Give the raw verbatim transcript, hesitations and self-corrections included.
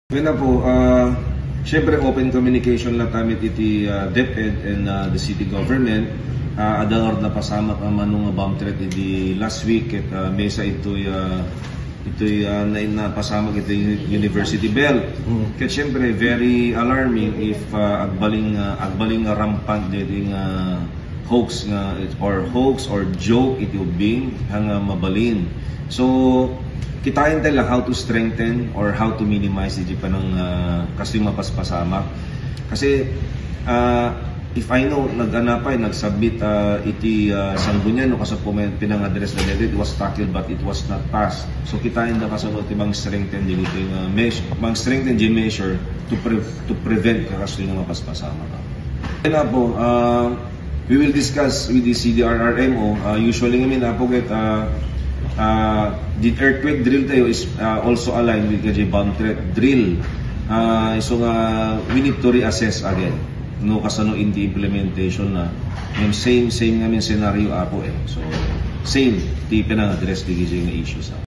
Wen, Apo, ah, siyempre, open communication latta met iti, ah, DepEd and, ah, the city government. Ah, adda nga napasamak a mano nga bomb threat idi last week ket, ah, mesa itoy, ah, itoy, ah, na-, napasamak iti university bell. Mm. Ket siyempre, very alarming if, ah, agbalin, ah, agbalin nga rampant daytoy nga hoax nga, or hoax or joke iti ubbing nga mabalin. So, kitaentayo la how to strengthen or how to minimize iti panang, ah, kastoy mapaspasamak. Kasi, ah, if I know, nag-anapay, nag-submit, ah, iti, ah, Sangguniang, no, kaso po may pinang-address na dito, it was tackled but it was not passed. So, kitaenda kasano ti mang-strengthen dito nga measure, mang-strengthen di measure to pre-, to prevent kakastoy nga mapaspasamak. Kaya po, ah, we will discuss with the C D R R M O. Ah, usually ngamin, Apo, ket, ah, ah, the earthquake drill tayo is, ah, also aligned with the bomb threat drill. Ah, so nga, we need to reassess again. No, kasano in the implementation na. Yung same, same ngamin scenario, Apo, eh. So, same, ti pinang-address di nga issues, Apo.